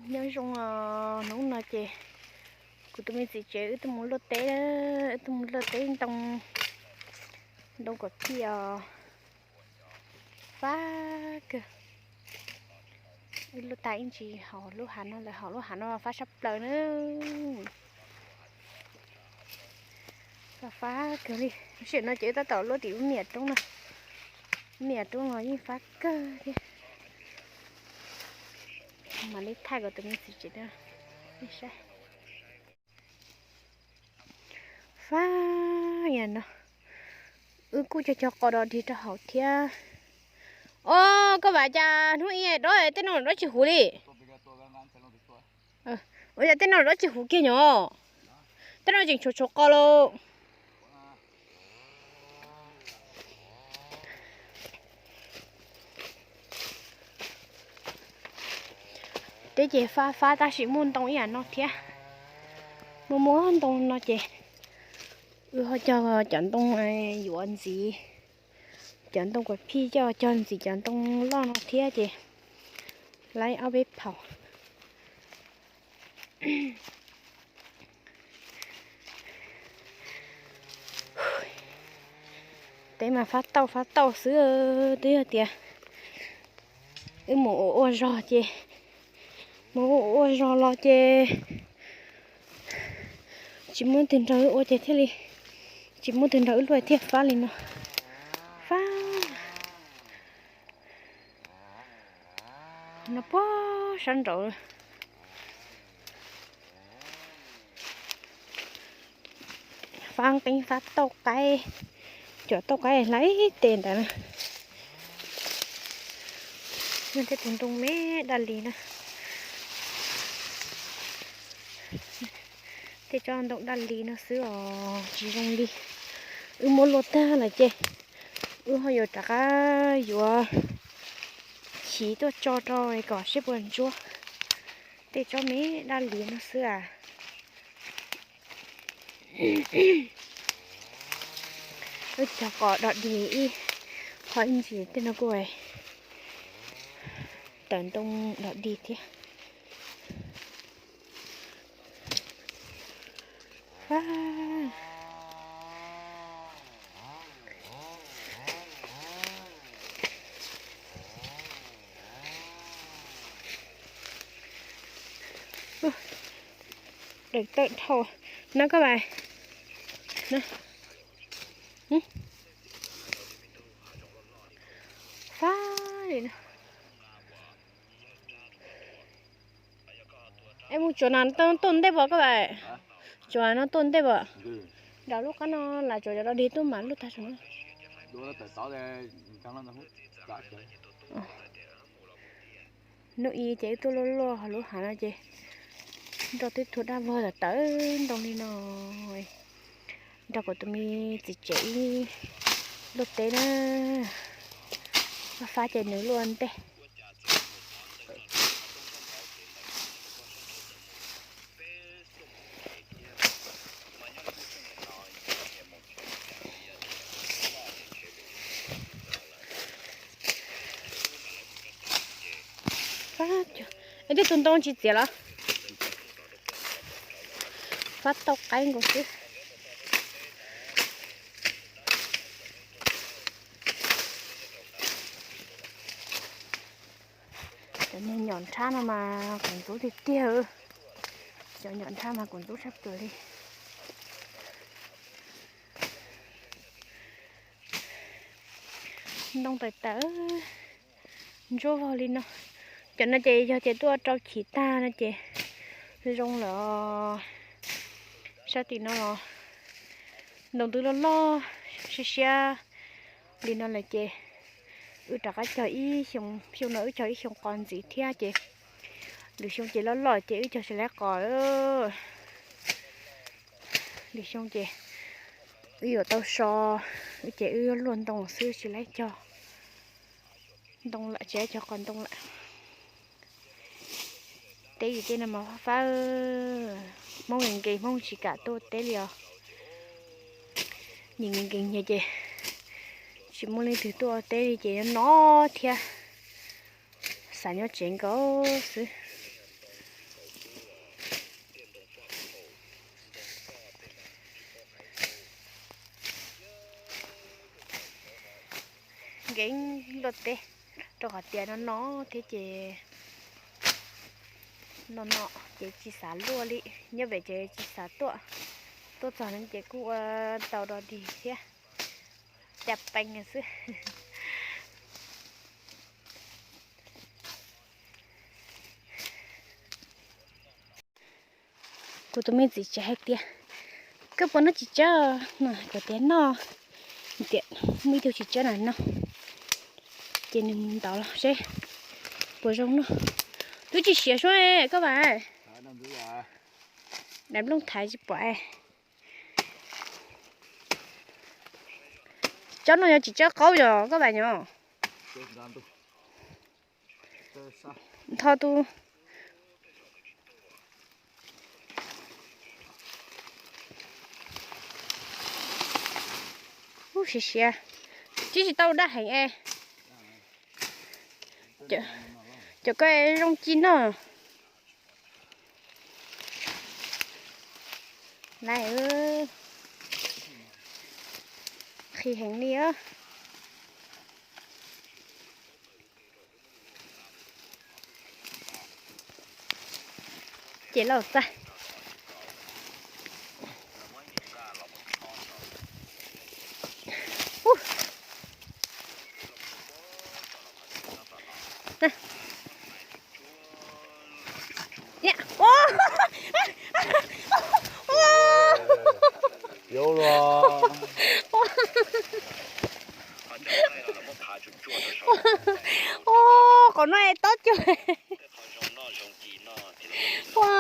Nyob zoo os, hnub no ces kuv tus me txiv tsev wb tuaj mus luaj teb, wb tuaj mus luaj teb ntoo, ntoo kuam phij os. Fab kawg. Wb luaj tag ib ntsis hauv lub hav no lawm, hauv lub hav no fab tshaj plaws na. Fab fab kawg li. Tam sim no ces wb tab tom luaj tim lub me nyuam roob no. Lub me nyuam roob no yeej fab kawg thiab. Mam li thaij kom tus me txiv tsev no nej saib. Fab yam no, wb kuj cog cog qos dog dig rau hauv thiab. Os, koj vam cas hnub ib dob tej no dob tsis huv li. Ua cas tej no dob tsis huv kiag nyo? Tej no tseem tshuav tshuav qos lauj. Teb ces fab fab tab sis muaj ntoo ib yam no thiab. Muaj muaj ntoo no ces wb ho cog cov ntoo yuav ntxiv, cov ntoo kuam phij coj cog ntxiv cov ntoo loj no thiab ces laib ob peb phaum. Teb mas fab tauj fab tauj xwb, twb yog tias wb mus ua ua zog ces, mus ua ua zog los ces tsis muaj twg nrog wb ua ces thiaj li, tsis muaj twg nrog wb luaj thiaj fab li no. Fab no puag sab nraud. Fab qeeb fab tauj qaib, cov tauj qaib hlais tes ntawd na. Tej tus ntoo me daj li na. Tej tsob ntoo daj li no xwb os, tsis zoo li. Wb muab luaj tag lawm ces wb ho yuav rov qab yuav chiv tuaj tso rau kom seb puas ntsuab. Tej tsob me daj li no xwb as. Wb cog qos dog dig ib qho ib ntsis tej no kuj tawm ntoo dog dig thiab. Dawm tawm dhau na koj vas. Fab li no. Es mus tsuav nas tuaj ntej pom koj vas. Tsuav no tuaj ntej pom. Nram lub qab no lam tsuav cov dog dig tuaj mam luaj tag tsuav no. Hnub ib ces wb tuaj luaj luaj hauv lub hav no ces nroj twb tuag daj vog tawm ntoo li no. Nrog kuv tus me txiv tsev ib luaj teb na. Fab fab ces nws luaj ntej. Fab, es tej tus ntoo tsis txiav los? Fab tau qaib nkaus xwb. Cov niag nyom nrhab no mas kuv ntxub tiag tiag. Cov nyom nrhab mas kuv ntxub tshaj plaws li. Ntoo tawm tawm ntsuab vog li no. Cov no ces yog ces tuaj rau chiv tag no ces zoo lawm. Sab tim no los ntoo twb loj loj siab siab li no lawm ces wb rov qab cog ib xyoo, xyoo no wb cog ib xyoo qos ntxiv thiab ces lwm xyoo ces loj loj ces wb cog tsis laib qos. Lwm xyoo ces wb yuav tau so, wb ces wb yuav luaj ntoo xwb tsis laib cog ntoo lawm, tsis laib cog qos ntoo lawm. Teb vim tej no mas fab fab, Hmoob nkees nkees Hmoob tsis kam tuaj teb li os. Nyias nkees nkees nyias ces tsis muaj leej twg tuaj teb li ces yuav no thiab. Xav nyob tsev nkaus xwb. Luaj teb, rau qhov tias no no thiab ces no no ces tsis xav luaj li, nyob pem ces tsis xav tuaj, tuaj txog no ces kuj ua tau dog dig thiab, cas peev xwb. Kuv tus me txiv tsev hais tias, koj puas noj txiv tsawb no? Kuv tias noj, tias muaj ib tug txiv tsawb na no, ces nws mus ntawd los seb puas zoo noj. Twb tsis siav suab koj vas, daim nplooj thaiv tsis pom. Tsob no yog txiv tsawb qaub yog koj vas nyob. Ntho tus. Ub, siav siav, tsis tsis tau daj heev es. Cov ko zoo ci noj. Lawm, qhis heev li os. Ces los txaij. Qhov no es tob cuag. Ua,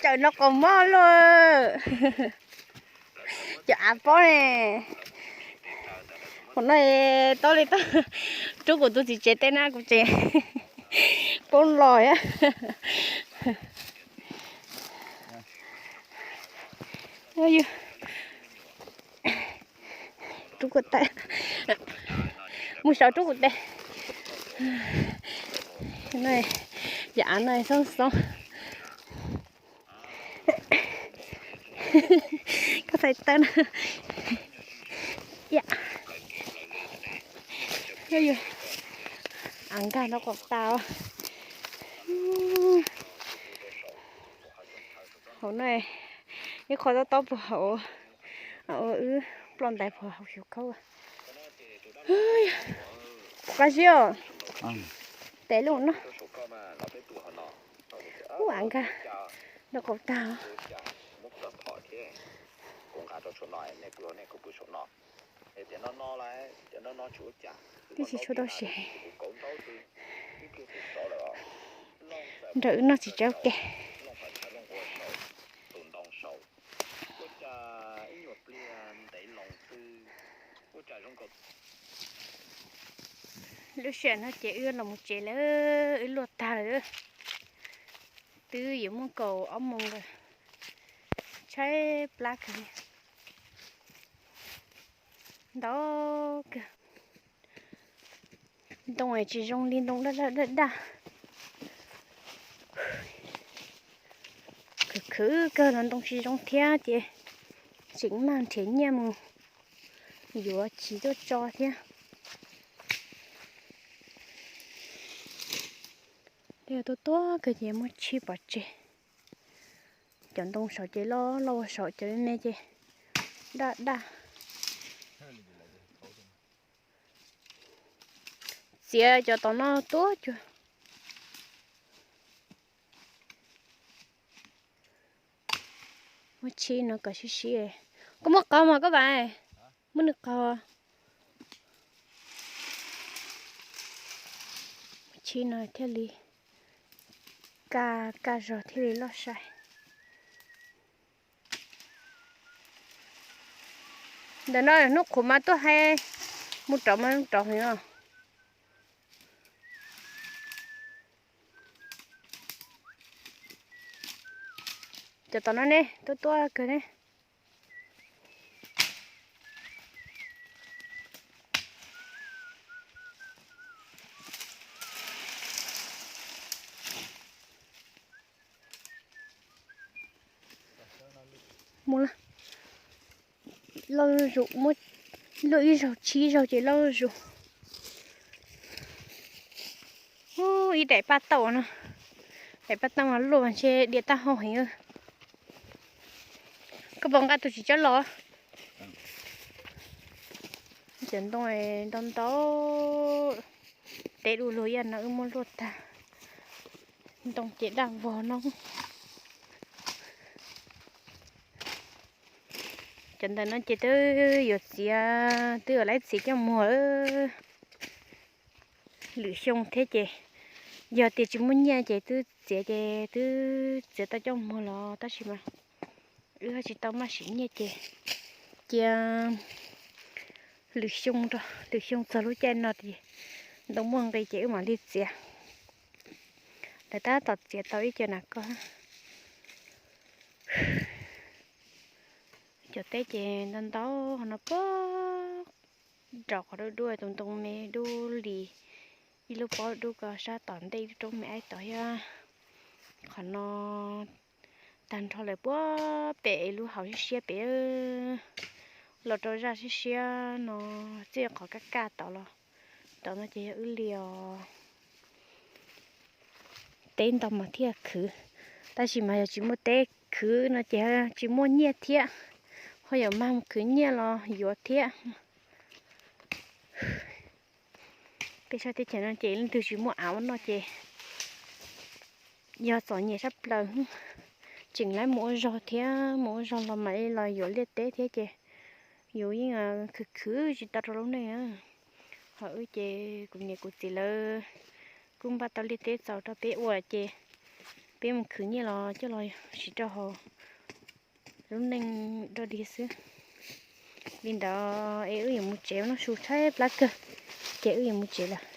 cawm no qos mob lawm. Cov av pob ne. Qhov no tob li tob. Rub kuv tus txiv tsev tej na kuv tseem poob los. Rub kuv tes, mus saum rub kuv tes. Yam av no xoob xoob. Koj txhais taw na. Av nkag no qos tas. Hauv no ib qho tob tob puag hauv, wb ploj ntais puag hauv xyuv khaub. Qab zib os. Tes lub no. Ub, av nkag no qos tas. Twb tsis tshua tau siav. Nrog wb noj txiv tsawb ua ke. Lub sij hawm no ces wb los mus tsev lawm, wb luaj tag lawm. Twb yuav muaj kaum ob moos lawm. Tshaib plab kawg li. Ntau kawg. Ntoo tsis zoo li ntoo daj daj daj daj. Khwv khwv kawg los ntoo tsis zoo thiab ces tseem mag nrhiav nyiaj mus yuav chiv tuaj tso thiab. Tuaj tuaj kawg ces muab tshib pov tseg. Cov ntoo saud ces loj loj, ua saud cov me me ces daj daj. Txiav cov tom no tuaj cuag. Muab tshib no kom sib sib. Koj muab qaug mas koj vas, muab nws qaug. Muab tshib no thiaj li kaj, kaj zog thiaj li loj sai. Ntawm no hnub qhuav mas tuaj hais, mus rov mas rov heev os. Cov tom no ne, tuaj tuaj kawg ne. Mus lawm. Loj zuj zus, muab luaj ib zaug tsis ib zaug ces loj zuj zus. Ub, ib daim paj tauj no, daim paj tauj no luaj ntshe diam tag hau heev. Koj puas nqa tus txiv tsawb los? Cov ntoo ntau ntau, teb du lug ib yam no wb muab luaj tag. Ntoo ces daj vog no. Cov ntawm no ces twb yuav txiav, twb yuav laib txiav coj muag lwm xyoo thiab ces, yog tias tsis muaj nyiaj ces twb txiav ces twb txiav tau coj muag los tab sis mas wb tsis tau maj siv nyiaj ces cia lwm xyoo, lwm xyoo txog lub caij no ces ntoo muaj nqi ces wb mam li txiav. Lawv tab tom txiav tau ib co nas koj. Cov teb ces ntau ntau, qhov no puag nraum qhov dub dub tus ntoo me dub li ib lub pob dub ko sab tom ntej ib lub roob me aib tod thiab. Qhov no tag nrho lawm puag pem lub hauv siab siab pem, los rau zaj siab siab no, txij qhov kaj kaj tod los, tod no ces yog wb li os. Teb ntau mas thiaj khwv, tab sis mas yog tsis muaj teb khwv no ces tsis muaj nyiaj thiab, ho yuav mag mus khwv nyiaj los yuav thiab. Peb sab teb chaws no ces leej twg tsis muaj av ua noj ces yog txom nyem sab plaws. Tseem laib mus ua zog thiab, mus ua zog los mam li los yuav liaj teb thiab ces yus yeej khwv khwv tsis tau rau lub neej. Ho wb ces kuv niam kuv txiv lawv kuj npaj tau liaj teb txaus rau peb ua ces peb mus khwv nyiaj los coj los siv rau hauv lub neej dog dig xwb. Li ntawd es wb yuav mus tsev, noj su tshaib plab kawg, ces wb yuav mus tsev lawm.